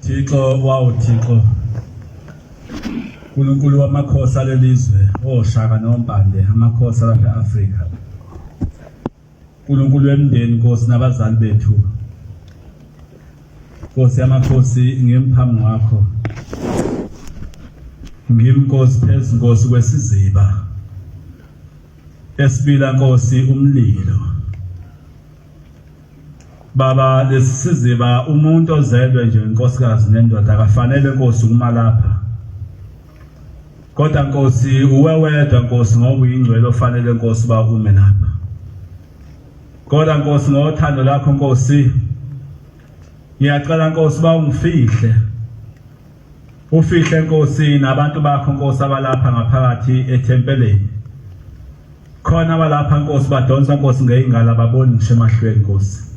Thixo wawu Thixo Nkulunkulu wamakhosi alelizwe oshaka nompande amakhosi alapha eAfrika Nkulunkulu wemndeni Nkosi nabazali bethu Nkosi yamakhosi ngimphambi wakho ngimnkosi phezu Nkosi kwesiziba esibila Nkosi umlilo Baba lesisiziba umuntu ozelwe nje inkosikazi nendoda akafanele Nkosi ukuma lapha kodwa Nkosi uwe wedwa Nkosi ngoba uyingcwele ofanele Nkosi uba ume lapha kodwa Nkosi ngothando lakho Nkosi ngiyacela Nkosi uba ungifihle ufihle Nkosi nabantu bakho Nkosi abalapha ngaphakathi ethempeleni khona abalapha Nkosi badonsa Nkosi ngeyingalo ababoni ngisho emahlweni Nkosi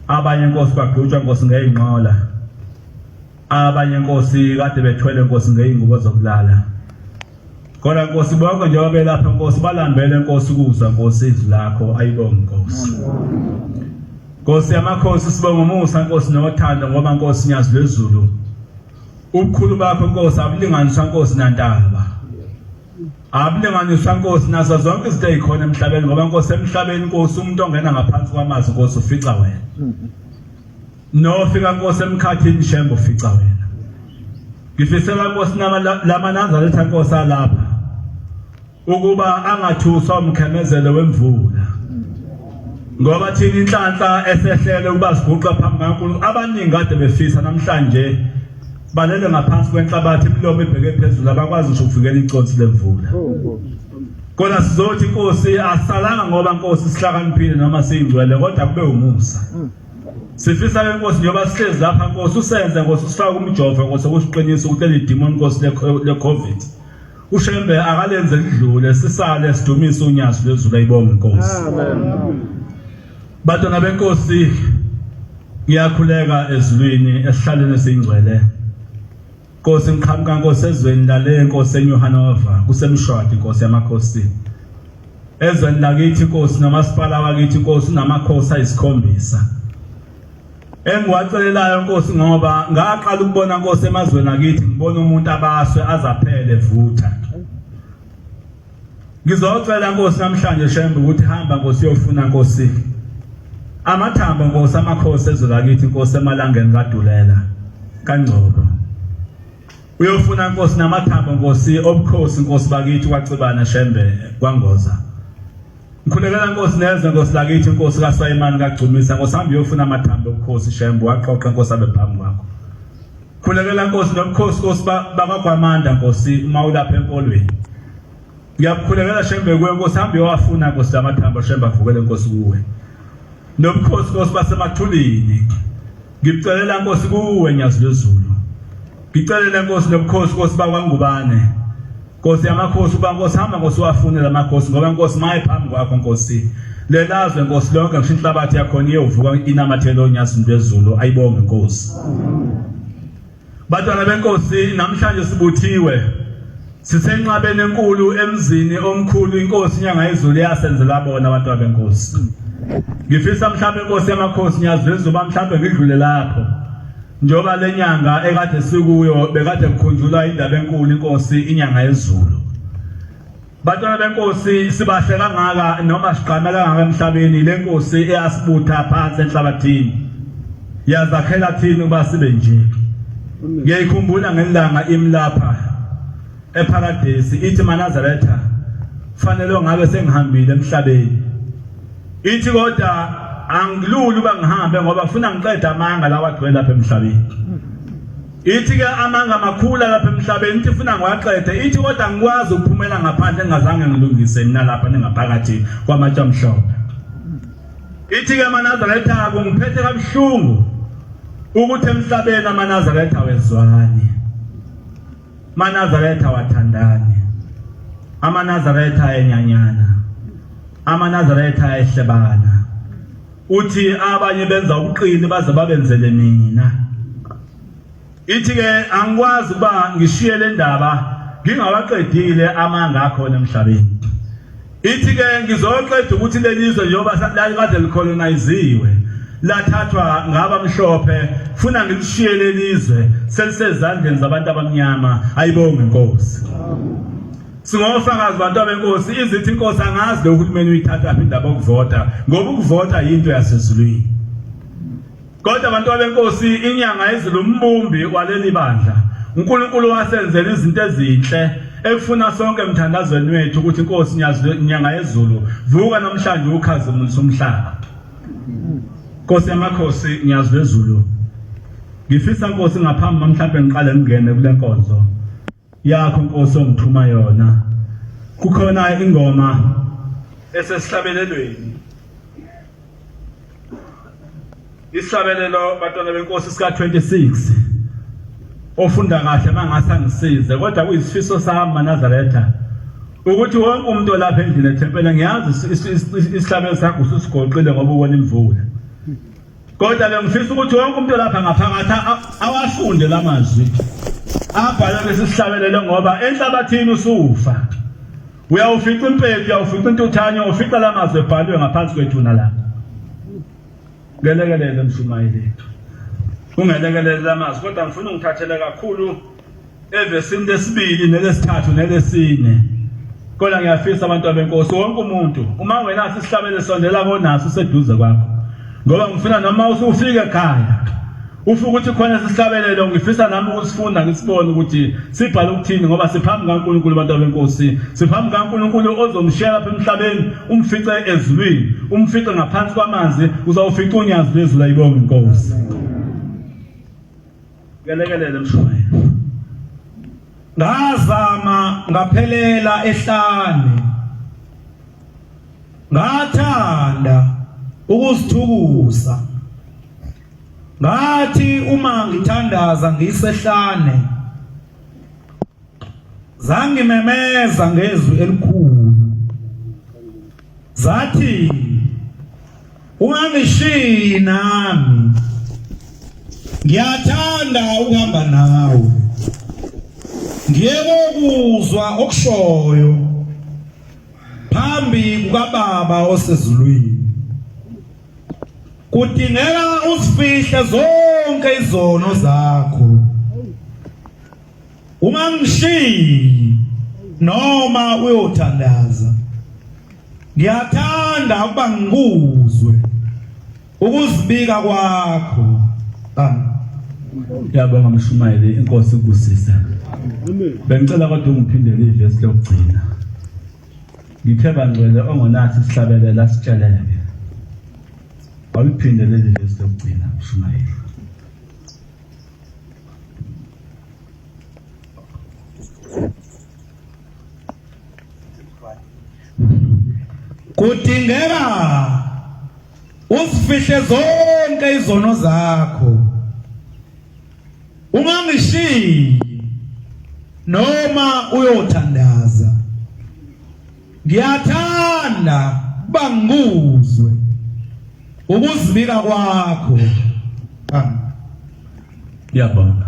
abanye Nkosi bagqutshwa Nkosi ngeyinqola abanye Nkosi kade bethwele Nkosi ngeyingubo zokulala kodwa Nkosi bonke njengoba belapha Nkosi balambele Nkosi ukuzwa Nkosi izwi lakho ayibonge Nkosi Nkosi yamakhosi sibonga umusa Nkosi nothando ngoba Nkosi nyazi lwezulu ubukhulu bakho Nkosi abulinganiswa Nkosi nantaba abulinganiswa Nkosi nazo zonke izinto ezikhona emhlabeni ngoba Nkosi emhlabeni Nkosi umuntu ongena ngaphansi kwamazi Nkosi ufica wena nofika Nkosi emkhathini shembe ufica wena ngifisela Nkosi lamaNazaretha Nkosi alapha ukuba angathuswa umkhemezelo wemvula ngoba thina inhlanhla esehlele ukuba siguqa phambi kaNkulunkulu abaningi kade befisa namhlanje balele ngaphansi kwenhlabathi imilomo ibheke phezulu abakwazi ngisho ukuvikela iconsi lemvula kodwa sizothi inkosi asalanga ngoba inkosi sihlakaniphile noma siyingcwele kodwa kube umusa sifisa ke nkosi njengoba sihlezi lapha nkosi usenze nkosi usifake umjovo nkosi ukusiqinisa ukuthi leli demon nkosi le-covid uShembe akalenze lidlule sisale sidumise unyazi lwezulu ayibonge inkosi amen bantwana benkosi ngiyakhuleka ezulwini esihlalweni esingcwele Nkosi ngiqhamuka Nkosi ezweni lale Nkosi eNew Hanover kusemshwadi Nkosi yamakhosi ezweni lakithi Nkosi nomasipala wakithi Nkosi unamakhosi ayisikhombisa engiwacelelayo Nkosi ngoba ngaqala ukubona Nkosi emazweni akithi ngibona umuntu abaswe azaphele vutha ngizocela Nkosi namhlanje Shembe ukuthi hamba Nkosi uyofuna Nkosi amathambo Nkosi amakhosi ezwe lakithi Nkosi emalangeni kaDulela kaNgcobo uyofuna Nkosi namathambo Nkosi obukhosi Nkosi bakithi kwaCibana Shembe kwaNgoza Ngikhulekela Nkosi neze Nkosi lakithi Nkosi kaSayimani kaGcumisa Nkosi hamba uyofuna amathambo obukhosi Shembe waqoqa Nkosi abe phambi kwakho Khulekela Nkosi nobukhosi Nkosi bakwaGwamanda Nkosi uma ulapha enkolweni Ngiyakukhulekela Shembe kuwe Nkosi hamba uyowafuna Nkosi lamathambo Shembe avukele Nkosi kuwe Nobukhosi Nkosi basemathulini Ngikucelela Nkosi kuwe Nyazi lwezulu Ngicelele Nkosi nobukhosi Nkosi bakwaNgubane Nkosi yamakhosi uba Nkosi hamba Nkosi wafune lamakhosi ngoba Nkosi maye phambi kwakho Nkosi lelazwe Nkosi lonke ngisho inhlabathi yakhona iyovuka inamathelo onyazini lwezulu ayibonge Nkosi Bantwana benkosi namhlanje sibuthiwe sisenqabeni enkulu emzini omkhulu inkosi inyanga yezulu yasenzela bona abantwana benkosi ngifisa mhlawumbe inkosi yamakhosi ngiyazweza uba mhlawumbe ngidlule lapho njengoba lenyanga ekade sikuyo bekade kukhunjulwa indaba enkulu inkosi inyanga yezulu Bantwana benkosi sibahle kangaka noma sigqame kangaka emhlabeni lenkosi eyasibutha phansi enhlabathini yazakhela thina ukuba sibe nje ngiyayikhumbula ngelanga imlapha eParadesi ithi maNazaretha fanele ngabe sengihambile emhlabeni ithi kodwa angiluli uba ngihambe ngoba funa ngiqede amanga lawa agcwele lapha emhlabeni ithi ke amanga makhulu lapha emhlabeni ithi funa ngiwaqede ithi kodwa ngikwazi ukuphumela ngaphandle ngingazange ngilungise mina lapha ningaphakathi kwamatshe amhlophe ithi ke amaNazaretha kungiphethe kabuhlungu ukuthi emhlabeni amaNazaretha wezwani MaNazaretha wathandani amaNazaretha enyanyana amaNazaretha ehlebana uthi abanye benza ubuqili baze babenzele mina ithi ke angikwazi ukuba ngishiye le ndaba ngingawaqedile amanga akhona emhlabeni ithi ke ngizoqeda ukuthi lelizwe njengoba lalikade licoloniziwe lathathwa ngabamhlophe funa ngilishiye lelizwe selisezandleni zabantu abamnyama. Ayibonge inkosi. Singofakazi bantu abenkosi, izithi inkosi angazi lo hulumeni uyithatha phi indaba yokuvota, ngoba ukuvota yinto yasezulwini. Kodwa abantu abenkosi, inyanga yezulu, umbumbi waleli bandla, uNkulunkulu wasenzela izinto ezinhle ekufuna sonke emthandazweni wethu ukuthi inkosi nyanga yezulu vuka namhlanje ukhazimulisa umhlaba. Nkosi yamakhosi, nyazi lwezulu, ngifisa Nkosi ngaphambi mhlawumbe ngiqale ngingene kule nkonzo yakho Nkosi ongithuma yona, kukhona ingoma esesihlabelelweni, isihlabelelo bantwana benkosi sika 26. Ofunda kahle mangase angisize, kodwa kuyisifiso sami maNazaretha ukuthi wonke umuntu olapha endlini ethempela, ngiyazi isihlabelo sakho ususigoqile ngoba ubona imvula, kodwa bengifisa ukuthi wonke umuntu olapha ngaphakathi awafunde lamazwi abhalwe lesi sihlabelelo, ngoba enhlabathini usufa uyawufica impepho, uyawufica intuthane, ufica lamazwi ebhalwe ngaphansi kwethuna lakho. Ngelekelele mshumayeli lethu, ungelekelele lamazwi, kodwa ngifuna ungithathele kakhulu evesini lesibili nelesithathu nelesine. Kodwa ngiyafisa abantu abenkosi, wonke umuntu uma ungenaso isihlabelo sondela konaso useduze kwakho, ngoba ngifuna noma usufika ekhaya ufike ukuthi khona isihlabelelo, ngifisa nami ukusifunda ngisibone ukuthi sibhala ukuthini, ngoba siphambi kaNkulunkulu abantu abenkosi, siphambi kaNkulunkulu ozomshiya lapha emhlabeni umfice ezulwini, umfice ngaphansi kwamanzi, uzawufica unyazi lwezulu. Ayibonge inkosi. Ngelekelele mshumayeli. Ngazama ngaphelela ehlane, ngathanda ukuzithukusa, ngathi uma ngithandaza ngisehlane zangimemeza ngezwi elikhulu, zathi ungangishiyi nami, ngiyathanda ukuhamba nawe, ngiye kokuzwa okushoyo phambi kukaBaba osezulwini. Kudingeka uzifihle zonke izono zakho, ungangishiyi noma uyothandaza, ngiyathanda ukuba ngikuzwe ukuzibika kwakho. Amen. Ngiyabonga mshumayeli, inkosi ikubusise. Bengicela kodwa ungiphindele ivesi lokugcina. Ngithe bangcwele ongonathi sihlabelela sitsheleke. Awuliphinde leli vesi lokugcina mshumayeli. Kudingeka uzifihle zonke izono zakho, ungangishiyi noma uyothandaza, ngiyathanda kuba ngikuzwe ukuzibika kwakho. Amen. Ngiyabonga.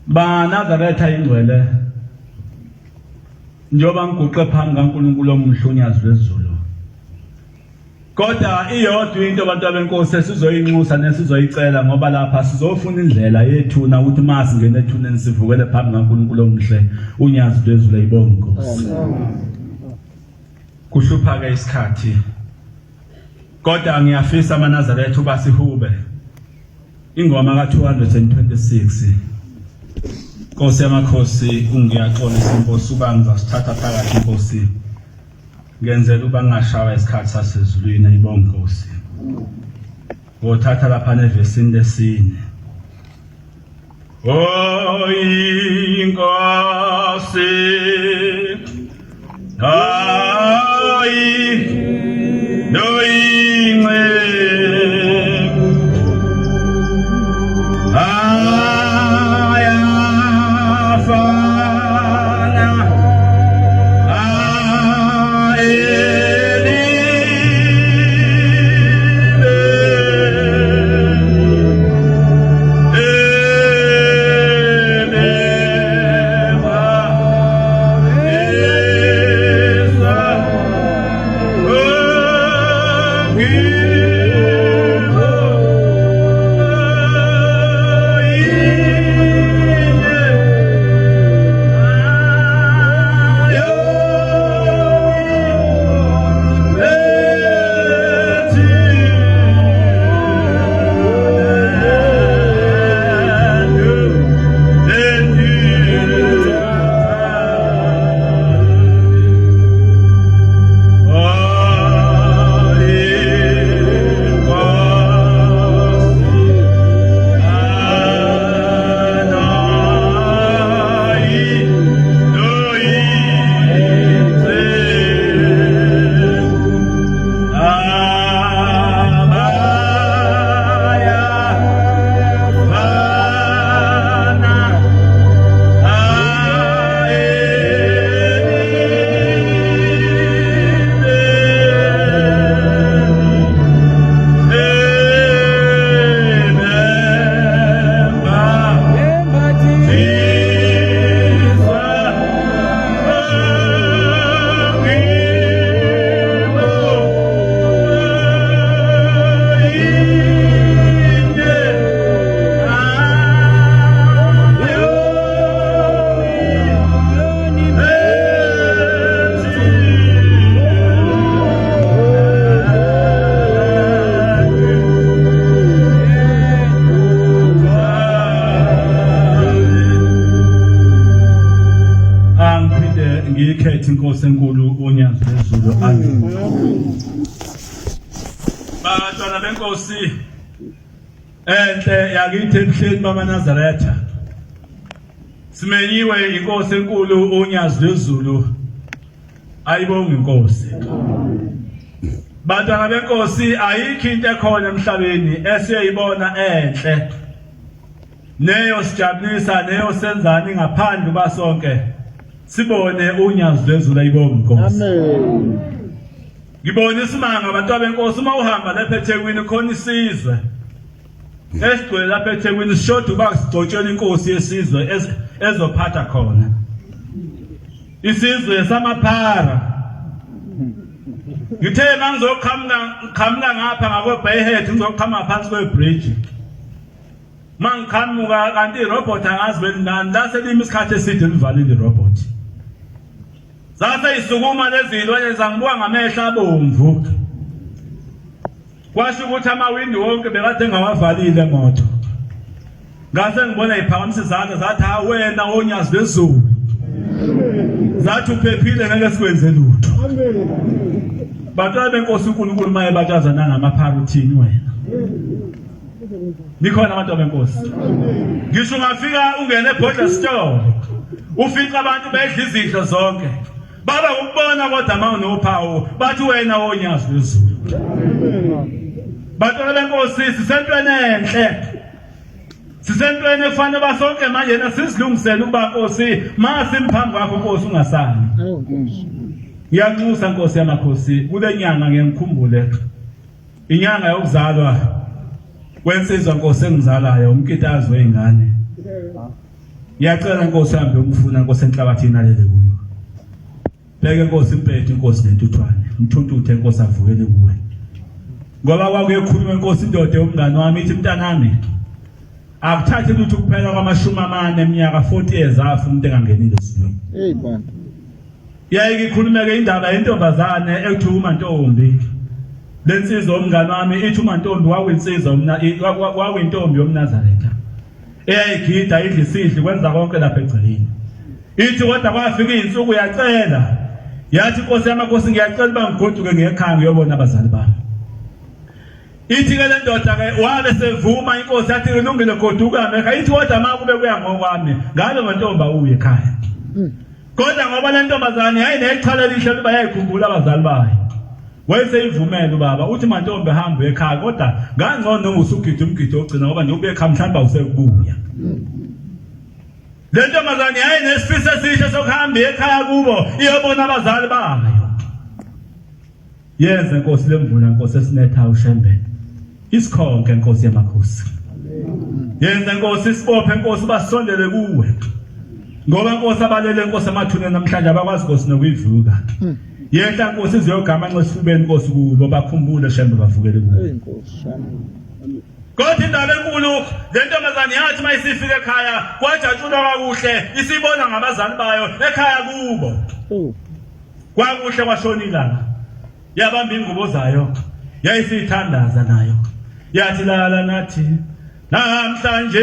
BaNazaretha ingcwele, njengoba ngiguqe phambi kaNkulunkulu omuhle unyazi lwezulu, kodwa iyodwa into abantu abenkosi esizoyinxusa nesizoyicela, ngoba lapha sizofuna indlela yethuna ukuthi uma singena ethuneni sivukele phambi kaNkulunkulu omuhle unyazi lwezulu. Ayibonge inkosi. Kuhlupha-ke isikhathi, kodwa ngiyafisa amaNazaretha uba sihube ingoma ka-226. Nkosi yamakhosi, ungiyaxolisa inkosi uba ngizasithatha phakathi inkosi, ngenzela uba ngingashawa isikhathi sasezulwini. Ayibonge inkosi. Ngothatha lapha nevesini lesine. Oh inkosi hayi noyinceku ayafana aelile. Enkosi enhle yakithi ebuhleni bamaNazaretha. Simenyiwe inkosi enkulu uNyazi lwezulu. Ayibonge inkosi. Bantwana benkosi ayikho into ekhona emhlabeni esiyibona enhle. Neyo sijabulisa neyo senzani ngaphandle uba sonke sibone unyazi lwezulu ayibonge inkosi. Amen. Ngibona isimanga abantu benkosi uma uhamba lapha eThekwini khona isizwe esigcwele lapha eThekwini sishoda uba sigcotshela inkosi yesizwe ezophatha khona. Isizwe samaphara. Ngithe mangizoqhamuka qhamuka ngapha ngakwe Bayhead ngizoqhamuka phansi kwe bridge. Mangiqhamuka kanti irobot angazi belinani lase limi isikhathi eside livalile irobot. Zase isukuma lezi zilwane zangibuka ngamehlo abomvu. Kwasho ukuthi amawindi wonke bekade engawavalile emoto. Ngase ngibona iphakamisa izandla zathi ha wena wonyazi lwezulu. Zathi uphephile ngeke sikwenze lutho. Bantwana benkosi uNkulunkulu maye batshaza nangamaphara uthini wena? Nikhona abantu benkosi. Ngisho ungafika ungene ebhodla store ufica abantu bedla izidlo zonke. Baba ukubona kodwa uma unophawu bathi wena wonyazi lwezulu. Bantwana benkosi sisentweni enhle. Sisentweni ekufanele basonke manje na sizilungisele ukuba Nkosi masimphambi kwakho Nkosi ungasali. Ngiyanxusa Nkosi yamakhosi kule nyanga ngiyengikhumbule Inyanga yokuzalwa kwensizwa Nkosi engizalayo umkitazi wezingane. Ngiyacela Nkosi hambe umfuna Nkosi enhlabathini alele kuyo. Bheke Nkosi impethu Nkosi nentuthwane. Mthuntuthe Nkosi avukele kuwe. Ngoba kwakuyekhuluma Nkosi indoda yomngane wami ithi mntanami akuthathe lutho kuphela kwamashumi amane eminyaka 40 years afa umuntu engangenile ezulwini. Hey bantu. Yaye ngikhulumeke indaba yentombazane ekuthiwa uMantombi. Lensizwa umngane wami ithi uMantombi wawinsizwa wawintombi yomNazaretha. Eyayigida idla isidli kwenza konke lapha egcekeni. Ithi kodwa kwafika izinsuku yacela. Yathi inkosi yamakhosi ngiyacela uba ngigoduke ngiyekhaya ngiyobona abazali bami. Ithi ke le ndoda ke wabe sevuma inkosi yathi kulungile goduka mekha ithi kodwa uma kube kuya ngokwami ngabe ngontombi awuye ekhaya. Kodwa ngoba le ntombazane yayinexhala elihle ukuba yayikhumbula abazali bayo. Wayeseyivumela ubaba uthi mantombi hamba ekhaya kodwa ngangcono noma usugida umgido ogcina ngoba nje ubuye ekhaya mhlawumbe awusekubuya. Le ntombazane yayinesifiso esihle sokuhamba ekhaya kubo iyobona abazali bayo. Yenze Nkosi lemvula Nkosi esinetha uShembe. Isikhonke Nkosi yamakhosi. Yenze Nkosi isibophe Nkosi basondele kuwe. Ngoba Nkosi abalele Nkosi amathuneni namhlanje abakwazi Nkosi nokuyivuka. Yehla Nkosi iziyogama nxesifubeni Nkosi kubo bakhumbule Shembe bavukele kuwe. Kodwa indaba enkulu le ntombazane yathi uma isifika ekhaya kwajatshulwa kakuhle isibona ngabazali bayo ekhaya kubo. Oh. Kwakuhle kwashona ilanga. Yabamba ingubo zayo. Yayisithandaza nayo. Yathi lala nathi namhlanje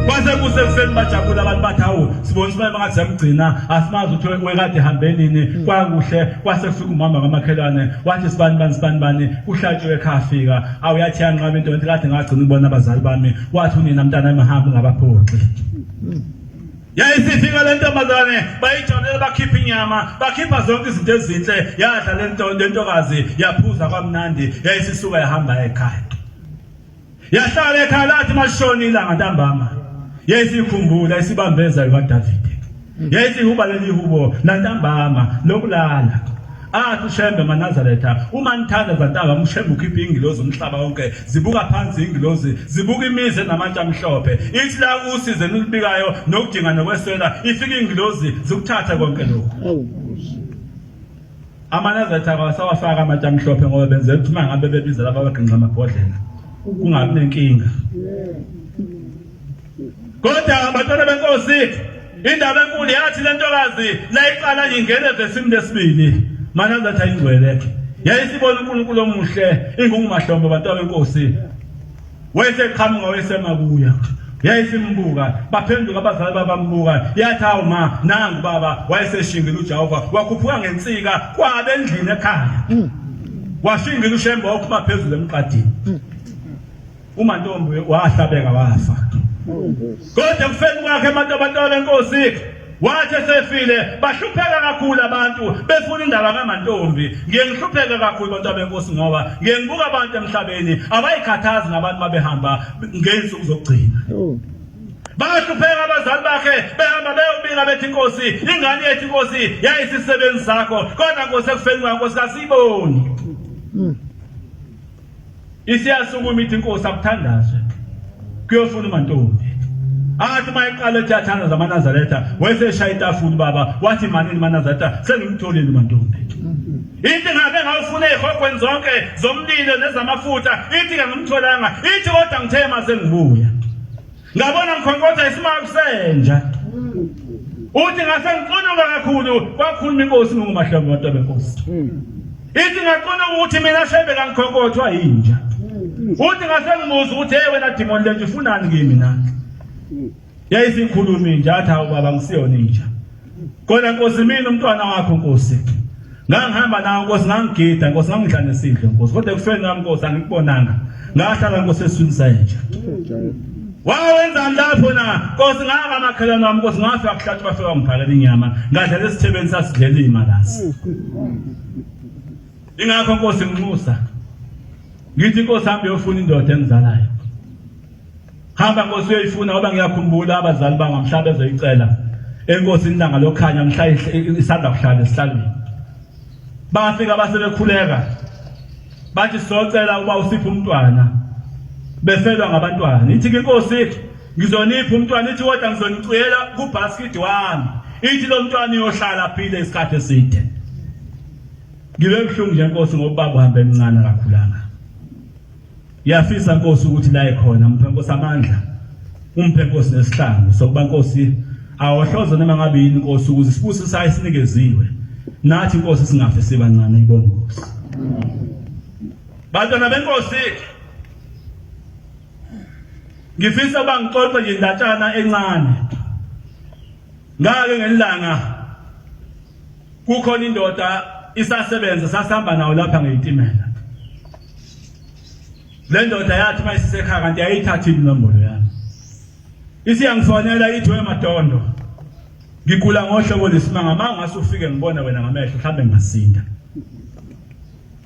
Kwase kusekuseni bajabula abantu bathi hawu sibona isibaya bangathi siyamgcina asimazi ukuthi wekade ehambe nini kwakuhle kwase kufika umama kamakhelwane wathi sibani bani sibani bani kuhlatshiwe ekhaya afika awu yathi yanqaba into kade ngagcina ukubona abazali bami wathi unina mntana emahamba ungabaphoxi Yayisifika le ntombazane bayijabulela bakhipha inyama bakhipha zonke izinto ezinhle yadla le nto le ntokazi yaphuza kwamnandi yayisisuka yahamba ekhaya yahlala ekhaya lathi mashona ilanga ntambama yayisikhumbula isibambeza kaDavide yayisihuba leli hubo lantambama lokulala athi uShembe maNazaretha uma nithandaza ntambama uShembe ukhipha ingilozi umhlaba wonke zibuka phansi ingilozi zibuka imizi enamatshe amhlophe ithi la usize nilibikayo nokudinga nokweswela ifika ingilozi zikuthatha konke lokhu amaNazaretha akawasawafaka amatshe amhlophe ngoba benzela ukuthi uma ngabe bebiza laba abagingqa amabhodlela kungabi nenkinga Kodwa bantwana benkosi indaba enkulu yathi le ntokazi layiqala ingene evesini lesibili. Manazaretha ingcwele yayisibona uNkulunkulu omuhle ingungumahlombe abantu abenkosi wayeseqhamuka wayesemakuya yayisimbuka baphenduka abazali babambuka yathi awu ma nangu baba wayeseshingile uJehova wakhuphuka ngensika kwabe endlini ekhaya washingila uShembe waphuma phezulu emqadini uMantombi wahlabeka wafa kodwa ekufeni kwakhe abantu benkosi wathi esefile bahlupheka kakhulu abantu befuna indaba kaMantombi ngiye ngihlupheke kakhulu abantu benkosi ngoba ngiye ngibuka abantu emhlabeni abayikhathazi ngabantu babehamba ngey'nsuku zokugcina oh. Bahlupheka abazali bakhe behamba beyobika bethi inkosi ingane yethu inkosi yayisisebenzi sakho kodwa nkosi ekufeni kwayo nkosi kasiyiboni hmm. Isiyasukuma ithi inkosi akuthandazwe kuyofuna uMantombi. Athi uma eqala ethi yathandaza amaNazaretha wayeseshaya itafula ubaba wathi manini maNazaretha sengimtholile uMantombi. Ithi ngabe ngawufuna ey'hogweni zonke zomlilo nezamafutha ithi kangimtholanga ithi kodwa ngithe uma sengibuya. Ngabona ngikhonkotha isimanga kusenja. Uthi ngase ngicunuka kakhulu kwakhuluma inkosi ngumahlobo abantu benkosi. Ithi ngacunuka ukuthi mina shebe kangikhonkothwa yinja. Uthi ngase ngibuza ukuthi hey wena demon lenja ufunani kimi na? Yayisikhuluma inja athi hawu baba ngisiyona inja. Kodwa Nkosi mina umntwana wakho Nkosi. Ngangihamba nawe Nkosi ngangigida Nkosi ngangidla nesidlo Nkosi kodwa ekufeni kwami Nkosi angikubonanga. Ngahlala Nkosi eswini senja. Wawenzani lapho na Nkosi ngaka amakhelwane wami Nkosi ngafika kuhlatshwa bafika ngiphakela inyama ngadlela esithebeni sasidlela imalasi. Ingakho Nkosi nginxusa ngithi Nkosi hambe yofuna indoda engizalayo. Hamba Nkosi uyoyifuna ngoba ngiyakhumbula abazali bami mhla bezoyicela enkosini ilanga lokhanya mhla isanda kuhlala esihlalweni. Bafika base bekhuleka bathi socela uba usiphe umntwana befelwa ngabantwana ithi ke inkosi ngizonipha umntwana ithi kodwa ngizonicuyela kubasket wami ithi lo mntwana uyohlala aphile isikhathi eside ngibe buhlungu nje nkosi ngoba ubaba uhambe emncane kakhulanga Ngiyafisa Nkosi ukuthi la ekhona mphe Nkosi amandla umphe Nkosi nesihlangu sokuba Nkosi awohloze noma ngabe yini Nkosi ukuze isibusiso ayisinikeziwe nathi Nkosi singafe sibancane ibongo Nkosi Bantwana benkosi ngifisa uba ngixoxe nje indatshana encane ngake ngelanga kukhona indoda isasebenza sasihamba nawo lapha ngeyitimela Le ndoda yathi uma isisekhaya kanti yayithathile inombolo yami. Isiyangifonela ithi we Madondo. Ngigula ngohlobo lesimanga uma ungase ufike ngibone wena ngamehlo mhlambe ngingasinda.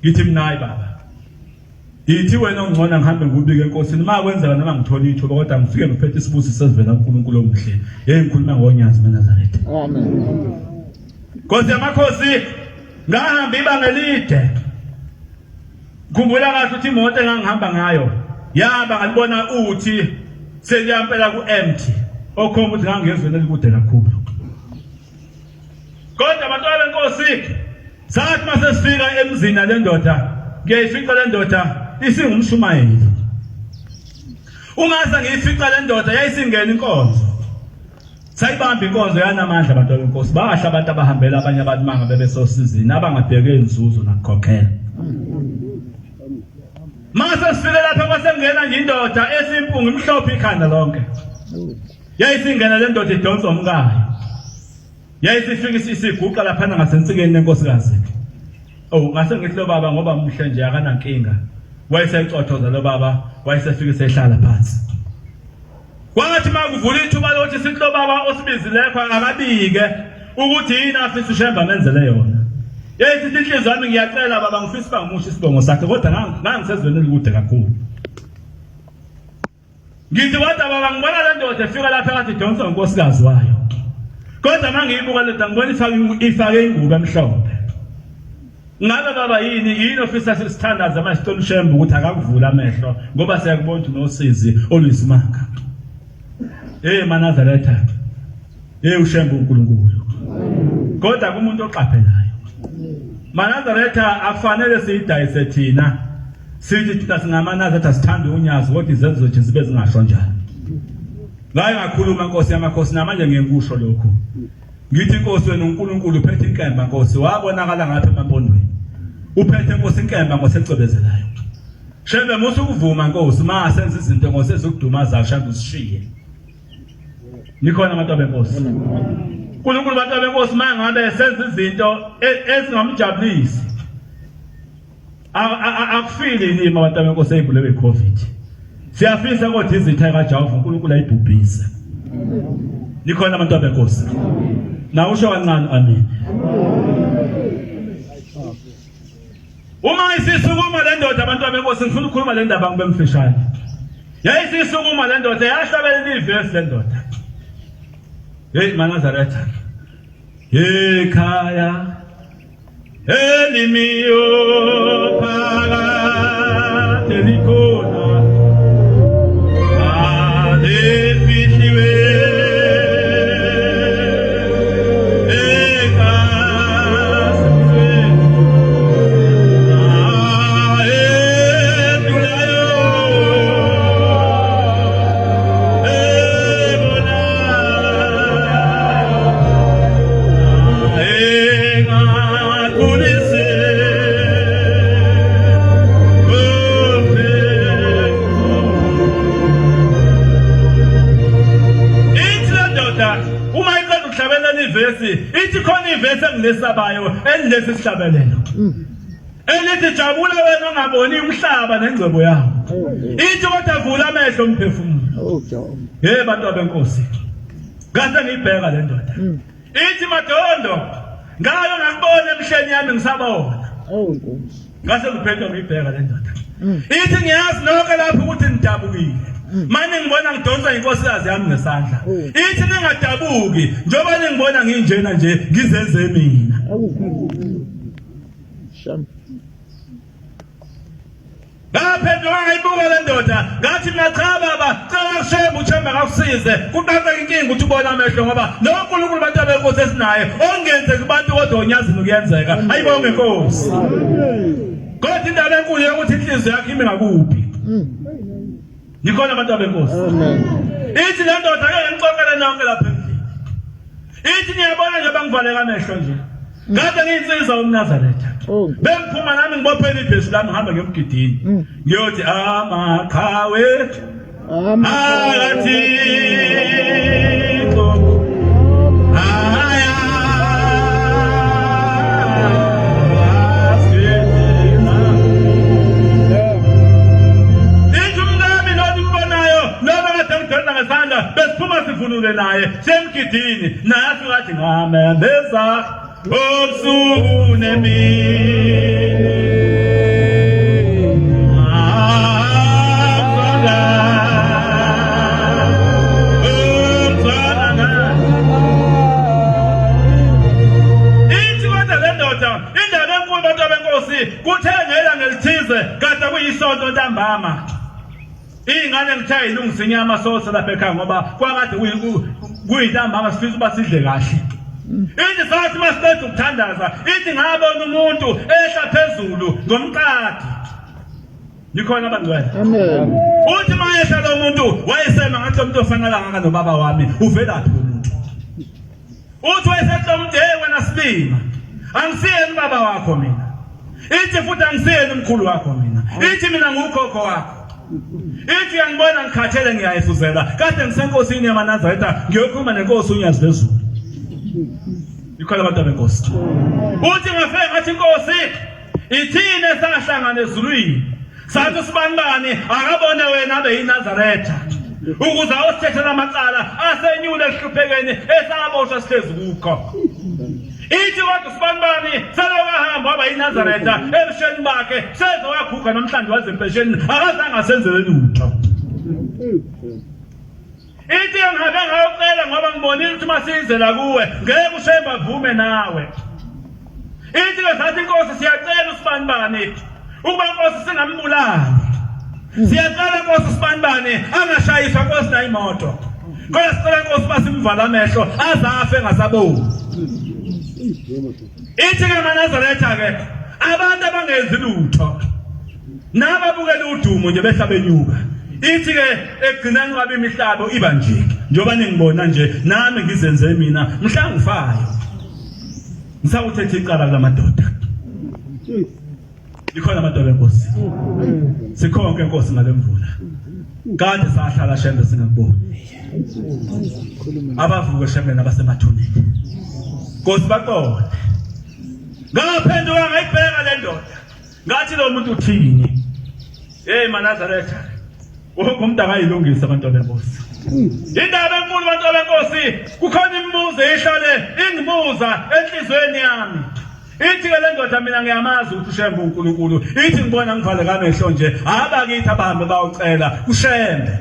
Ngithi mina hayi baba. Ngithi wena ongcono ngihambe ngikubike enkosini uma kwenzeka noma ngithola ithuba kodwa ngifike ngiphethe isibusiso esivela kuNkulunkulu omuhle. Hey ngikhuluma ngonyazi maNazaretha. Amen. Nkosi yamakhosi ngahamba ibanga elide. Khumbula kahle ukuthi imoto engangihamba ngayo yaba ngalibona uthi seliyampela ku-empty okhomba ukuthi ngangezweni elikude kakhulu. Kodwa bantwana benkosi sathi uma sesifika emzini nale ndoda ngiyayifica le ndoda isingumshumayeli. Uma sengiyifica le ndoda yayisingena inkonzo. Sayibamba inkonzo yanamandla abantu benkosi bahle abantu abahambela abanye abantu manga bebesosizini abangabheke inzuzo nakukhokhela. Mase sifike lapha kwasengena nje indoda esimpunga imhlophe ikhanda lonke. Yayisingena le ndoda idonsa umkayo. Yayisifika isiguqa laphana ngasensikeni lenkosikazi. Oh ngase ngithi lo baba ngoba muhle nje akanankinga. Wayesecothoza lo baba wayesefika sehlala phansi. Kwathi uma kuvula ithuba lokuthi sithi lo baba osibizilekho akabike ukuthi yini afisa uShembe amenzele yona. Yeyi sithi inhliziyo yami ngiyacela baba ngifisa uba ngimusho isibongo sakhe kodwa ngangisezweni elikude kakhulu. Ngithi kodwa baba ngibona le ndoda efika lapha engathi idonswa unkosikazi wayo. Kodwa uma ngiyibuka le ndoda ngibona ifake ingubo emhlophe. Ngabe baba yini yini ofisa sisithandaze manje sicela uShembe ukuthi akakuvula amehlo ngoba siyakubona ukuthi unosizi oluyisimanga. Hey maNazaretha. Hey uShembe uNkulunkulu. Kodwa kumuntu oqaphelayo. MaNazaretha akufanele siyidayise thina. Sithi thina singamaNazaretha sithanda unyazi kodwa izenzo zethu zibe zingasho njalo. Ngaye ngakhuluma Nkosi yamakhosi namanje ngiyekusho lokhu. Ngithi Nkosi wena uNkulunkulu uphethe inkemba Nkosi wabonakala ngathi emampondweni. Uphethe Nkosi inkemba Nkosi ecwebezelayo. Shembe musa ukuvuma Nkosi ma senza izinto Nkosi ezikudumaza Shembe usishiye. Nikhona abantu benkosi. uNkulunkulu bantu benkosi ma ngabe senza izinto e, ezingamjabulisi. Akufili yini abantu benkosi eyibulewe iCovid. Siyafisa kodwa izitha kaJehova uNkulunkulu ayibhubhise. Nikhona abantu benkosi. Na usho kancane amen. Uma isisukuma le ndoda abantu benkosi ngifuna ukukhuluma le ndaba ngibe mfishane. Yayisisukuma le ndoda yahlabelela ivesi le ndoda. Hey maNazaretha. Hey khaya elimiyo phakade likhona alifihliwe Ithi khona ivesi engilesabayo elilesi sihlabelelo. Elithi jabula wena ongaboni umhlaba nengcebo yawo. Ithi kodwa vula amehlo umphefumulo. Hey bantu benkosi. Ngase ngiyibheka le ndoda. Ithi madondo ngayo ngakubona emhleni yami ngisabona. Oh Nkosi. Ngase ngiphethe ngiyibheka le ndoda. Ithi ngiyazi nonke lapho ukuthi nidabukile. Manje ngibona ngidonsa inkosikazi yami ngesandla. Ithi ningadabuki njengoba ningibona nginjena nje ngizenze mina. Sham. Ngaphenduka ngayibuka le ndoda ngathi mina cha baba cela kushembe uthemba kakusize kuqaqeka inkinga ukuthi ubone amehlo ngoba lo nkulunkulu bantu abenkosi esinaye ongenzeki kubantu kodwa onyazini kuyenzeka ayibonge nkosi kodwa indaba enkulu yokuthi inhliziyo yakho imi ngakuphi Nikhona abantu abenkosi. Amen. Ithi le ndoda ake ngixoxele nonke lapha endlini. Ithi niyabona nje bangivaleka amehlo nje. Kade ngiyinsizwa umNazaretha. Oh. Bengiphuma nami ngibophele ibhesi lami ngihambe ngemgidini. Ngiyothi amaqhawe Amen. akaThixo aya Ithi umkami lo nimbonayo noma kade ngidonda ngesandla besiphuma sivunule naye semgidini naye afika athi ngamembeza ubusuku nemini. Ithi kodwa le ndoda indaba enkulu bantu benkosi Kuthe ngelanga elithize kade kuyisonto ntambama iy'ngane ngithe ilungisa inyama sose lapha ekhaya ngoba kwakade kuyintambama sifisa uba sidle kahle ithi sathi uma siqeda ukuthandaza ithi ngabona umuntu ehla phezulu ngomqadi nikhona abangcwele Amen. uthi uma ehla lo muntu wayesema ngathi lo muntu ofana kangaka nobaba wami uvelaphi lo muntu Uthi wayesethi umuntu hey wena silima. Angisiyena ubaba wakho mina. Ithi futhi angisiyena umkhulu wakho mina. Ithi mina ngukhokho wakho. Ithi uyangibona ngikhathele ngiyayifuzela. Kade ngisenkosini yamaNazaretha ngiyokhuluma nenkosi uNyazi lwezulu. Ikhola abantu benkosi. Uthi ngafike ngathi inkosi ithini esahlangana ezulwini. Sathi usibanibani akabone wena abe yiNazaretha ukuze awusithethela amacala asenyule ekuhluphekeni esaboshwa sihlezi kukho. Ithi kodwa usibanibani selokhu ahamba waba yiNazaretha ebusheni bakhe seze waguga namhlanje waze empesheni akazange asenzele lutho. Ithi ngihambe ngayocela ngoba ngibonile ukuthi uma siyizela kuwe ngeke ushembe avume nawe. Ithi ke sathi inkosi siyacela usibanibani ukuba inkosi singambulali. Siyacela inkosi usibanibani angashayiswa inkosi na imoto. Kodwa sicela inkosi uba simvala amehlo aze afe engasaboni. Ithi ke maNazaretha ke abantu abangenzi lutho nababukela udumo nje behla benyuka. Ithi ke ekugcineni kwabe imihlabo iba nje Njengoba ningibona nje nami ngizenze mina mhla ngifayo. Ngisawuthethe icala kulamadoda. Ikhona amadoda enkosi. Sikhonke enkosi ngalemvula. Kade sahlala shembe singakuboni. Abavuke shembe nabasemathuneni. Nkosi baqonde. Ngaphenduka ngayibheka le ndoda. Ngathi lo muntu uthini? Hey maNazaretha. Wonke umuntu akayilungisa abantu benkosi. Indaba enkulu bantu benkosi, kukhona imibuzo ehlale ingibuza enhlizweni yami. Ithi ke le ndoda mina ngiyamazi ukuthi uShembe uNkulunkulu. Ithi ngibona ngivale kamehlo nje, abakithi abahambe bayocela kuShembe.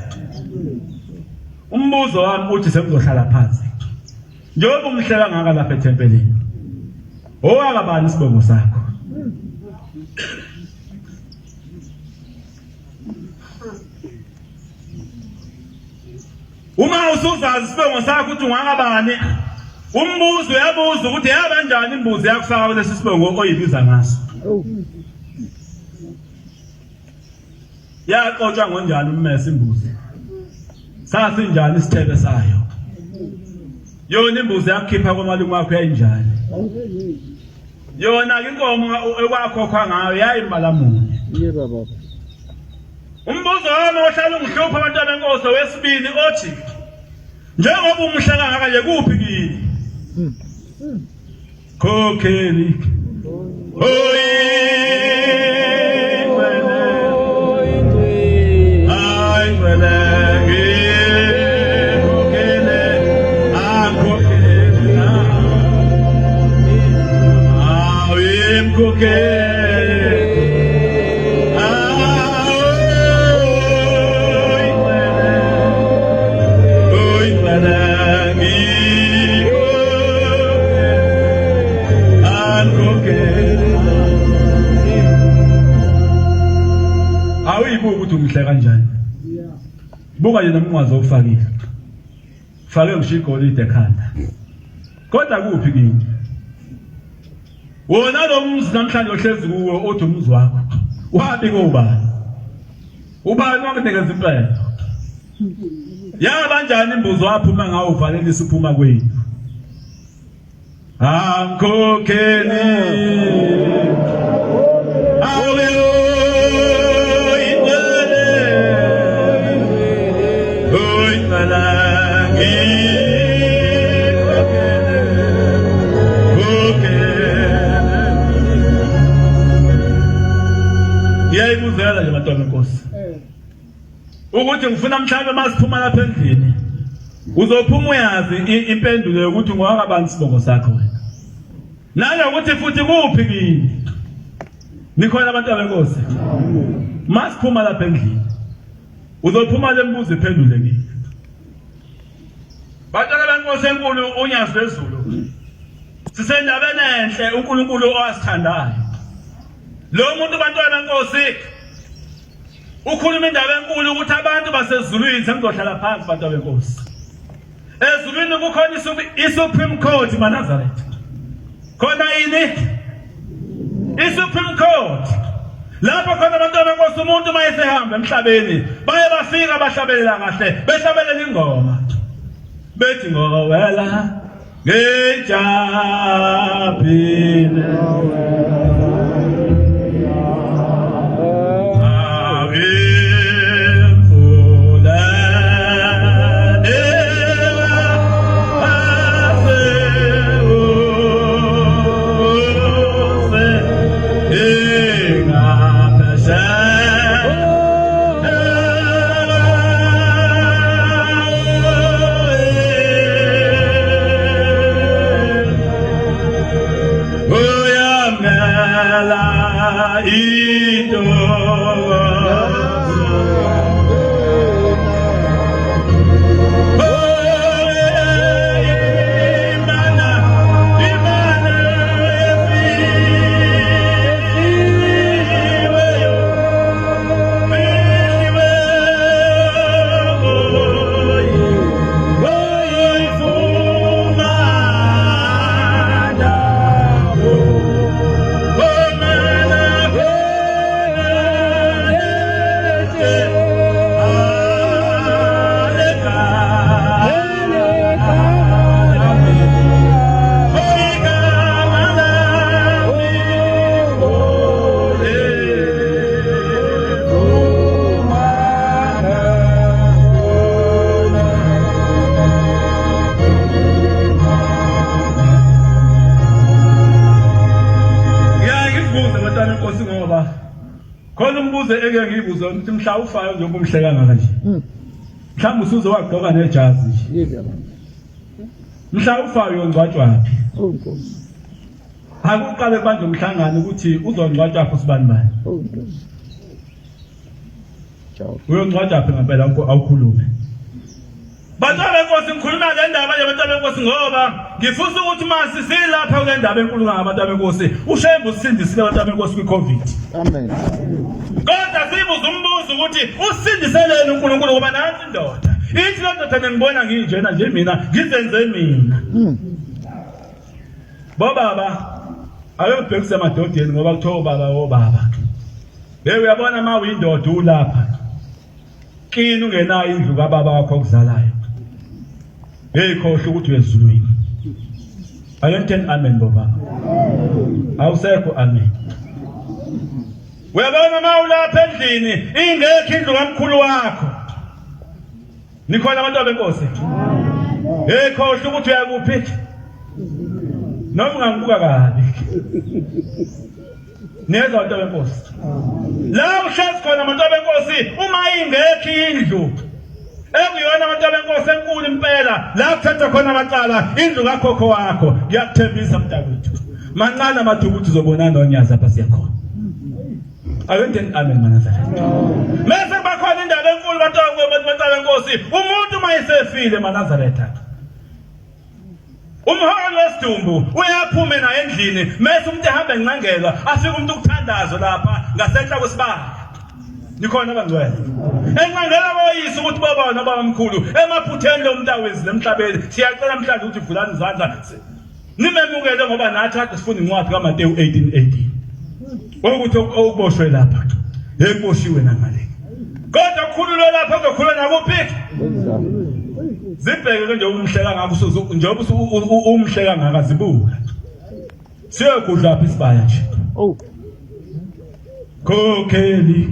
Umbuzo wami uthi sengizohlala phansi. Njengoba umhle kangaka lapha ethempelini. Owakabani isibongo sakho? Uma usuzazi isibongo sakho ukuthi ungakabani, umbuzo uyabuza ukuthi yabanjani imbuzi yakufaka kulesi sibongo oyibiza ngaso. Yaqotshwa ngonjani ummese imbuzi? Sasinjani isithebe sayo? Yona imbuzi yakukhipha komalume wakho yayinjani? Yona inkomo ekwakhokhwa ngayo yayimbala munye. Yebo baba. Umbuzo wami ohlala ungihlupha abantwana benkosi wesibili othi njengoba umuhle kangaka nje kuphi kini? Khokheli. Oyingcwele. Ayingcwele ngikhokhele akhokhele na. Awimkhokhele. Awuyibuka ukuthi umuhle kanjani. Buka nje nomnqwazi owufakile. Fake ngisho igolide ekhanda. Kodwa kuphi kini? Wona lo mzi namhlanje ohlezi kuwo uthi umuzi wakho. Wabi kobani? Ubani wakunikeza impela? Yaba njani imbuzi waphuma ngawo uvalelisa uphuma kwenu? Angikhokheli. Awe oyingcwele. Oyingcwele ngikhokhele. Khokhele. Ngiyayibuzela nje bantwana benkosi. Ukuthi ngifuna mhlawumbe masiphuma lapha endlini uzophuma uyazi impendulo yokuthi ngowakabani isibongo sakho wena. Nanokuthi futhi kuphi kini. Nikhona abantu abenkosi. Masiphuma lapha endlini uzophuma le mbuzo iphendule kini. Bantwana benkosi enkulu unyazi lwezulu. Sisendabeni enhle uNkulunkulu owasithandayo. Lo muntu bantwana benkosi ukhuluma indaba enkulu ukuthi abantu basezulwini sengizohlala phansi bantu benkosi. Ezulwini kukhona iSupreme Court maNazaretha. Khona yini? iSupreme Court. Lapho khona abantwana benkosi umuntu uma esehamba emhlabeni baye bafika bahlabelela kahle behlabelela ingoma bethi ngowela ngejabhile Umbuzo eke ngibuze ukuthi mhla ufayo njengoba umhle kangaka nje. Mhlawumbe usuze wagqoka nejazi nje. Yebo. Mhla ufayo uyongcwatshwa phi? Oh Nkosi. Akuqale kubanjwe umhlangano ukuthi uzongcwatshwa phi usibani bani. Oh Nkosi. Ciao. Uyongcwatshwa phi ngempela awukhulume. Bantwana benkosi ngikhuluma le ndaba nje bantwana benkosi ngoba ngifisa ukuthi masi silapha kule ndaba enkulu kangaka bantwana benkosi uShembe usindisile bantwana benkosi kwi-Covid. Amen. Kodwa sibuza umbuzo ukuthi usindiseleni uNkulunkulu ngoba nansi indoda. Ithi le ndoda ningibona nginjena nje mina ngizenze mina. Bobaba ake ngibhekise emadodeni ngoba kuthiwa obaba obaba. Hey uyabona uma uyindoda ulapha. Kini ungenayo indlu kababa wakho okuzalayo. Hey khohlwa ukuthi uyezulwini. Ake ngitheni amen bobaba. Awusekho amen. Uyabona uma ulapha endlini ingekho indlu kamkhulu wakho. Nikhona abantu benkosi? Hey khohlwa ukuthi uyakuphi? Noma ungangibuka kabi. Niyezwa abantu benkosi? La uhlezi khona abantu benkosi uma ingekho indlu ekuyona abantu benkosi enkulu impela la kuthathwa khona amacala indlu kakhokho wakho ngiyakuthembisa mntakwethu mancane amathuba ukuthi uzobonana nonyazi apha siyakhona. Ake ngitheni amen maNazaretha. Mese kuba khona indaba enkulu bantu benkosi umuntu uma esefile maNazaretha Umholi wesidumbu uyaphuma naye endlini mese umuntu ehamba encangelwa afike umuntu ukuthandazo lapha ngasenhla kwesibaya. Nikhona abangcwele. Encangela koyise ukuthi baba nobaba mkhulu emaphutheni lo muntu awenzile emhlabeni siyacela namhlanje ukuthi vulani izandla nimemukele ngoba nathi kade sifunda incwadi kaMateyu 18:18. Ukuthi okuboshwe lapha ekuboshiwe nangale. Kodwa kukhululwe lapha kuzokhululwa nakuphi? Zibheke ke nje umhle kangaka njengoba umhle kangaka zibuka. Siyogudla phi isibaya nje. Oh. Khokheli.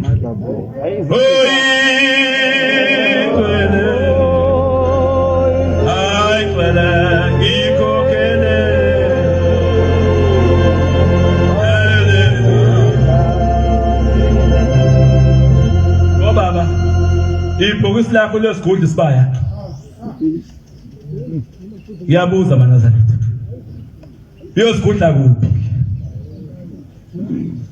Oyingcwele. Hayi gcwele ngikhokhele. Obaba, ibhokisi lakho lesigudla isibaya. Ngiyabuza maNazaretha. Uyosigudla kuphi?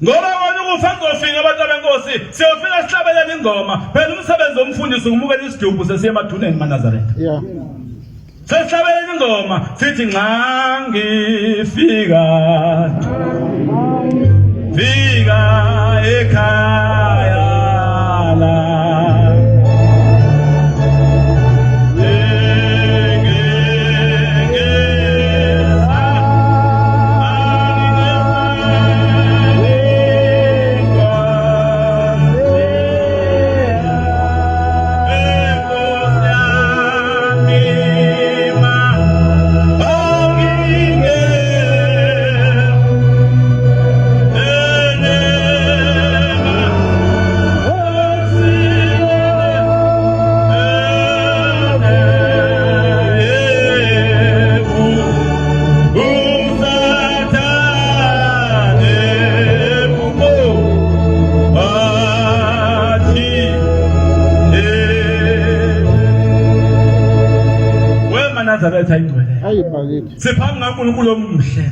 Ngoba wona ukufa kuzofika abantu benkosi, siyofika sihlabelele ingoma. Phela umsebenzi womfundisi ukumukela isidumbu sesiye emathuneni maNazaretha. Yeah. Sesihlabelela ingoma sithi nxa ngifika fika ekhaya la WemaNazaretha ingcwele. Ayi bakithi. Siphambi kaNkulunkulu omuhle.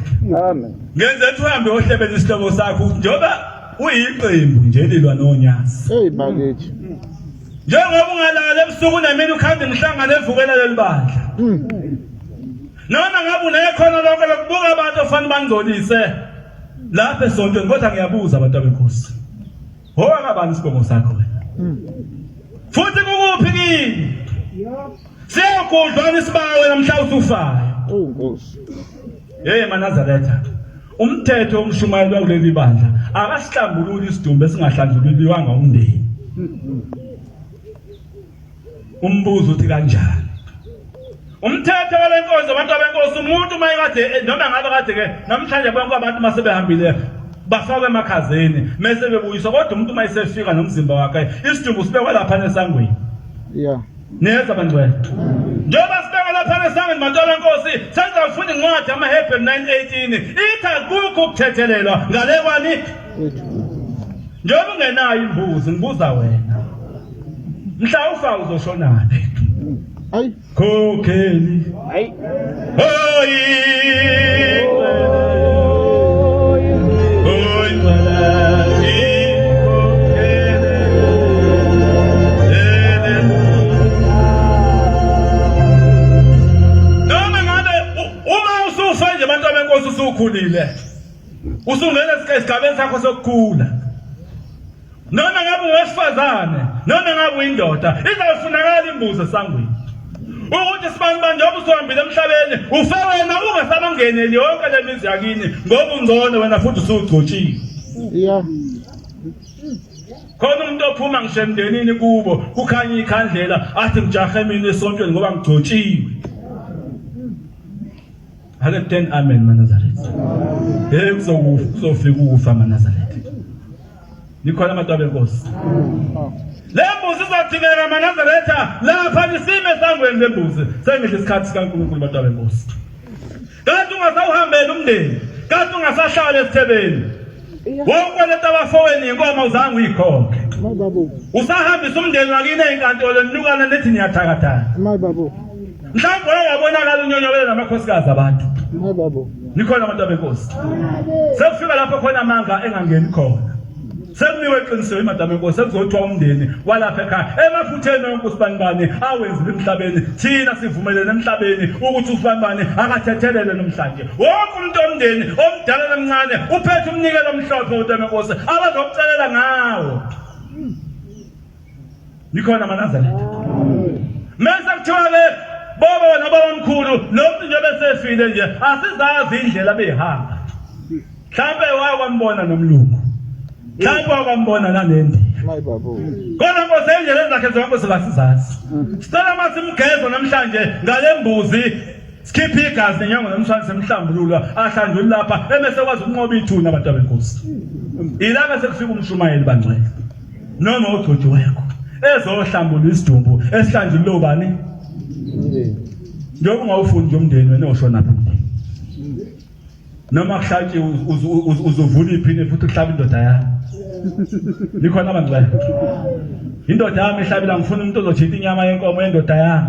Amen. Ngenze ukuthi uhambe ohlebela isihlobo sakho njengoba uyiqembu nje lilwa nonyazi. Hey bakithi. Njengoba ungalala ebusuku nemini ukhanda imihlangano evukela leli bandla. Noma ngabe unekhono lonke lokubuka abantu ofanele bangcolise lapha esontweni kodwa ngiyabuza abantu abenkosi. Owakabani isibongo sakho wena? Futhi kukuphi kini? Siyagudlwana isibawo wena mhla usufayo. Oh Nkosi. Hey maNazaretha. Umthetho omshumayelwa kuleli bandla akasihlambululi isidumbu esingahlanjululiwanga umndeni. Umbuzo uthi kanjani? Umthetho wale nkonzo abantu abenkosi umuntu uma ekade noma ngabe kade ke namhlanje bonke abantu uma sebehambile bafakwe emakhazeni mese bebuyiswa kodwa umuntu uma esefika nomzimba wakhe isidumbu sibekwa lapha nesangweni. Yeah. Niyezwa bangcwele. Njengoba sibekwa lapha nesangweni bantu abenkosi sengizawufunda incwadi amaHebheru 9:18 ithi akukho ukuthethelelwa ngale kwani Kwethu. Njengoba ungenayo imbuzi ngibuza wena. Mhla ufa uzoshonaphi? Ayi. Khokheli. Ayi. Hoyi. Noma ngabe uma usufa nje abantu abenkosi usukhulile usungena esigabeni sakho sokukhula noma ngabe ungowesifazane noma ngabe uyindoda izawufunakala imbuzi esangweni ukuthi sibani njengoba usuhambile emhlabeni ufe wena ungasabangeneli yonke le mizi yakini ngoba ungcono wena futhi usugcotshiwe Yeah. Khona umuntu ophuma ngisho emndenini kubo kukhanya ikhandlela athi ngijahe mina esontweni ngoba ngigcotshiwe. Ake 10 amen maNazaretha. Hey kuzokufa kuzofika ukufa maNazaretha. Nikhona abantu benkosi. Le mbuzi izodingeka maNazaretha lapha nisime esangweni lembuzi. Sengidla isikhathi sikaNkulunkulu bantu benkosi. Kanti ungasawuhambela umndeni, kanti ungasahlala esithebeni. Wawukweleta abafowenu inkomo uzange uyikhokhe. Mababu. Usahambisa umndeni wakini ezinkantolo ninukana nithi niyathakathana. Mababu. Mhlawumbe wake wabonakala unyonyobele namakhosikazi abantu. Mababu. Nikhona abantu benkosi. Sekufika lapho khona amanga engangeni khona. Sekumiwe eqinisweni madame enkosi sekuzothiwa umndeni walapha ekhaya emaphutheni onke usibanibani awenzile emhlabeni thina sivumelene emhlabeni ukuthi usibanibani akathethelele namhlanje wonke umuntu omndeni omdala nomncane uphethe umnikelo omhlophe madame enkosi abazokucelela ngawo nikhona manazaretha mese kuthiwa-ke boba wena babamkhulu lo muntu nje besefile nje asizazi indlela abeyihamba mhlawumbe wakwambona nomlungu mhlawumbe wakwambona nanendiya kodwa nkosi ey'ndleleni zakhe zonke singasizazi sicela uma simgezo namhlanje ngale mbuzi sikhiphe igazi nenyongo nomshwana semhlambululwa ahlanjulule lapha ebese kwazi ukunqoba ithuna abantu abenkosi ilapha sekufika umshumayeli bangcwele noma ogcotshiweko ezohlambula isidumbu esihlanjulule ubani njengoba ungawufuni nje umndeni wena oshona phi umndeni noma kuhlatshiwe uzovula iphini futhi uhlaba indoda yami nikhona abangcwele indoda yami ihlabile ngifuna umuntu ozojita inyama yenkomo yendoda yami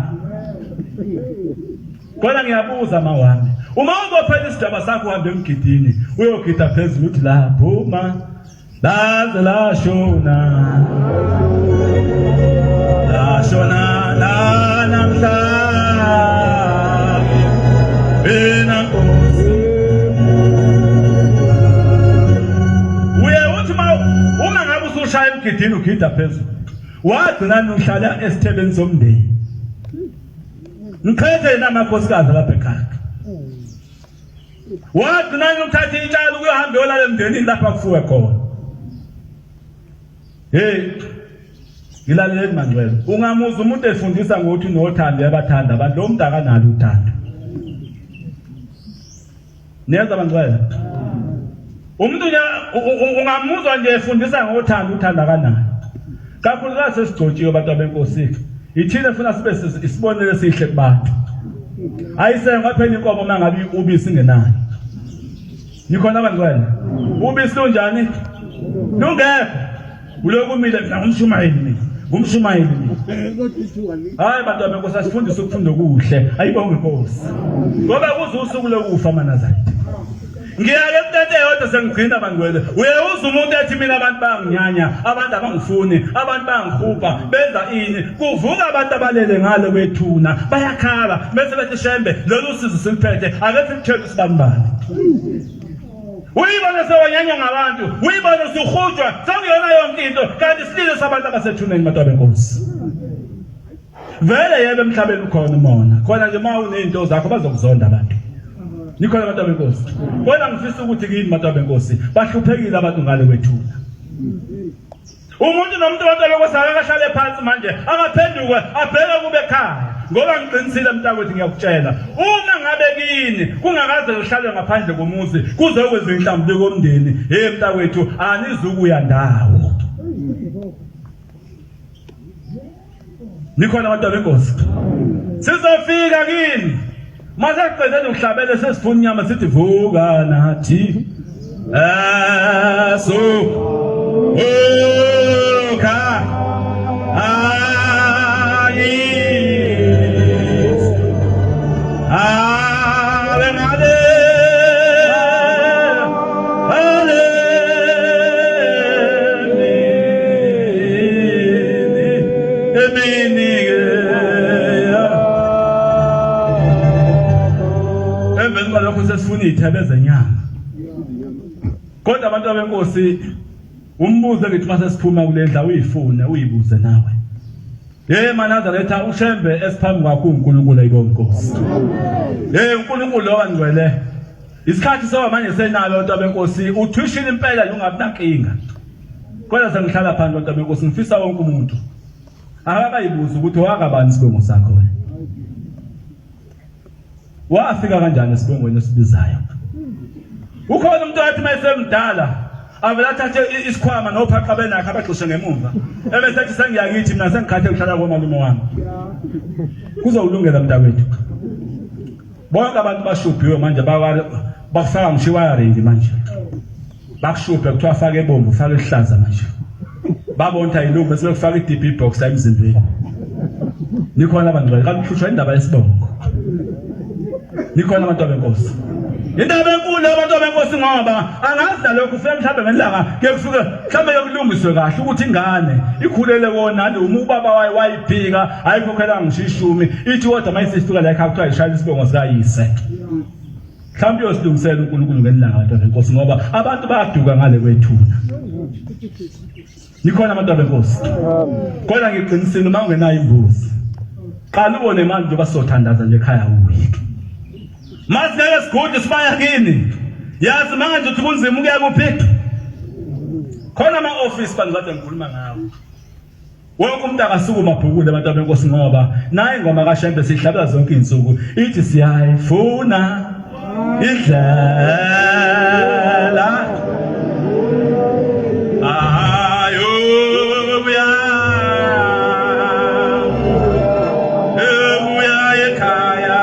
kodwa ngiyabuza mawami uma uzophela isidaba sakho uhambe emgidini uyogida phezulu uthi la phuma Laze lashona lashona la namhla mina Nkosi uye uthi uma ngabe usushaya emgidini ugida phezulu wagcina uhlala esithebeni somndeni ngiqhethe yena amakhosikazi lapha ekhaya Wagcina ukuthatha itshalo ukuyohamba uyolala emndenini lapha kufuwe khona. Hey, ngilaleleni mangcwele. Ungamuza umuntu efundisa ngokuthi unothando uyabathanda abantu, lo muntu akanalo uthando. Niyenza mangcwele? Umuntu ungamuzwa nje efundisa ngothando uthanda akanalo. Kakhulukazi sesigcotshiwe abantu abenkosi. Ithina funa sibe isibonelo esihle kubantu. Ayisengwa phela inkomo uma ngabe ubisi ingenayo. Nikhona abangcwele? Ubisi lunjani? Lungekho. Uloku umile mina ngumshumayeli mina. Ngumshumayeli mina. Hayi bantu abenkosi asifundise ukufunda okuhle. Ayibonge inkosi. Ngoba kuze usuku lokufa amaNazaretha. Ngiyake into eyodwa sengigcina bangcwele. Uyewuza umuntu ethi mina abantu bayanginyanya, abantu abangifuni, abantu bayangihubha, benza ini? Kuvuka abantu abalele ngale kwethuna, bayakhala bese bethi shembe lolu sizo siliphethe, ake silithele usibanibani. Uyibone sewanyanywa ngabantu, uyibone usuhujwa, sekuyona yonke into, kanti isililo sabantu abasethuneni bantu benkosi. Vele yebo emhlabeni ukhona umona. Khona nje uma unezinto zakho bazokuzonda abantu. Nikhona abantu abenkosi. Kodwa ngifisa ukuthi kini abantu abenkosi bahluphekile abantu ngale kwethuna. Umuntu nomuntu abantu abenkosi akakahlale phansi manje akaphenduke abheke kube ekhaya. Ngoba ngiqinisile mntakwethu ngiyakutshela uma ngabe kini kungakaze kuhlalwe ngaphandle komuzi kuze kwenziwe inhlambuluko komndeni hey mntakwethu anizukuya ndawo. Nikhona abantu benkosi. Sizofika kini. Mase siqede ukuhlabela sesifuna inyama sithi vuka nathi. Eh so. Ukha ayi Ave ngale ale emini emveni kwalokho sesifuna iy'thebe zenyama kodwa abantu abenkosi umbuzo ngithi uma sesiphuma kule ndla uyifune uyibuze nawe. Hey maNazaretha uShembe esiphambi kwakho uNkulunkulu ayibonga inkosi. Hey uNkulunkulu lo wangcwele. Isikhathi soba manje senalo nto benkosi uthwishile impela ungabi nankinga. Kodwa sengihlala phansi nto benkosi ngifisa wonke umuntu. Akakayibuza ukuthi wakabani isibongo sakho. Wafika kanjani esibongweni esibizayo? Ukhona umuntu wathi mayesemdala avele athathe isikhwama nophaqa benakho abagxishe ngemumva ebese ethi sengiyakithi mina sengikhathe kuhlala komalume wami. Kuzowulungela mntakwethu. Bonke abantu bashubhiwe manje bakufaka ngisho iwiring manje. Bakushubhe kuthiwa faka ebomvu faka ehlaza manje. Babona ukuthi ayilungi bese bekufaka i-DB box emzimbeni. Nikhona abangcwele kanti kuhlushwa indaba yesibongo. Nikhona abantu abenkosi. Indaba enkulu abantu abenkosi ngoba angazi nalokhu ufike mhlawumbe ngelanga ke kufike mhlawumbe yokulungiswe kahle ukuthi ingane ikhulele kona lo uma ubaba wayo wayiphika ayikhokhelanga ngisho ishumi ithi kodwa mayisifika la ekhaya kuthiwa ishayela isibongo sikayise. Mhlawumbe uyosilungisela uNkulunkulu ngelanga abantu benkosi ngoba abantu bayaduka ngale kwethuna. Nikhona abantu benkosi. Kodwa ngiqinisile uma ungenayo imbuzi. Qala ubone manje njengoba sothandaza nje ekhaya uye. Mazi ngeke sigudi sibaya kini. Yazi manje ukuthi kunzima ukuya kuphi? Khona ama office bantu kade ngikhuluma ngawo. Wonke umuntu akasukuma abhukule abantu abenkosi ngoba nayi ingoma kaShembe siyihlabela zonke izinsuku ithi siyayifuna indlela ayobuya ebuya ekhaya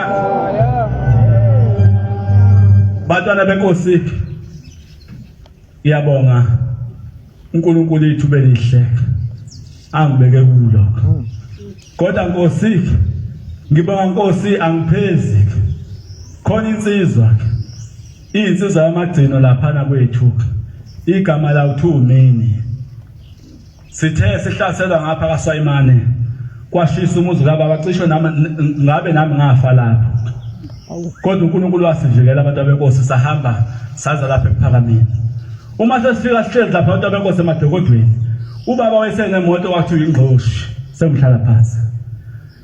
bantwana benkosi Ngiyabonga uNkulunkulu ithuba elihle angibeke kulo. Kodwa Nkosi ngibonga Nkosi angiphezi. Khona insizwa insizwa yamagcino laphana kwethu igama lawo Thumini. Sithe sihlaselwa ngapha kaSwayimane kwashisa umuzi kababa cishe nami ngabe nami ngafa lapho. Kodwa uNkulunkulu wasivikela abantu abenkosi sahamba saza lapha ekuphakameni. Uma sesifika sihlezi lapha abantu abenkosi emadokodweni ubaba wayesenemoto wathi uyingqoshi sengihlala phansi.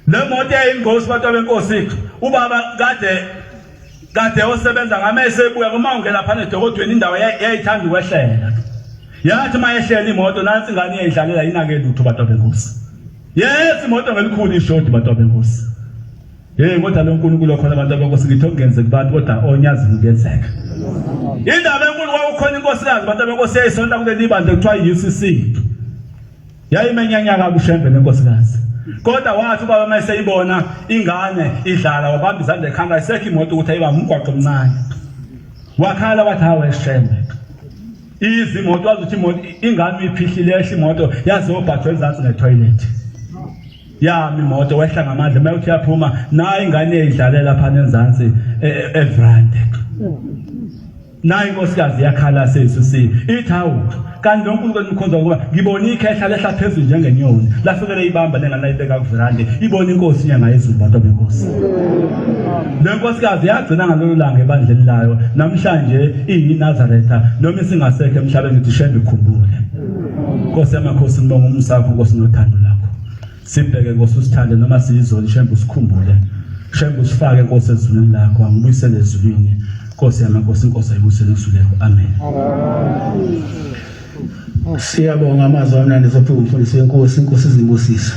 Le moto yayingozi bantu abenkosi ubaba kade kade osebenza ngame esebuya kuma ungena phana edokodweni indawo yayithanda ukwehlela yathi uma yehlela imoto nansi ingane iyayidlalela inake lutho bantu abenkosi yes imoto ngelikhulu ishodi bantu abenkosi hey kodwa lo nkulunkulu okhona abantu abenkosi ngithi okungenzeka kubantu kodwa onyazini kuyenzeka indaba enkulu kwakukhona inkosikazi bantu abenkosi yayisonta kuleli bandla kuthiwa i-UCC Yayimenyanya kabi uShembe nenkosikazi. Kodwa wathi ubaba uma eseyibona ingane idlala wabamba izandla ekhanda ayisekho imoto ukuthi ayibambe umgwaqo omncane. Wakhala wathi hawe Shembe. Izi imoto wazi ukuthi imoto ingane uyiphihlile yehla imoto yaze yobhajwa ezansi ngetoilet. Yami imoto wehla ngamandla uma uthi yaphuma nayi ingane eyidlalela phana enzansi evrande. Nayi inkosikazi yakhala seyisusiwe ithi hawu kanti lo nkulunkulu enikhonza ngoba ngibona ikhehla lehla phezulu njengenyoni lafike leyibamba lengane layibeka kuverande ibona inkosi inyanga yezulu bantu benkosi le nkosikazi yagcina ngalolu langa ebandleni layo namhlanje iyinazaretha noma isingasekho emhlabeni ngithi shembe ikhumbule nkosi yamakhosi ngibonga umusa wakho nkosi nothando lakho Sibheke Nkosi usithande noma siyizoni Shembe usikhumbule. Shembe usifake Nkosi ezulwini lakho angibuyisele ezulwini. Nkosi yamakhosi inkosi ayibusele usuleko. Amen. Siyabonga amazwi amnandi sophiwe umfundisi wenkosi inkosi izibusise.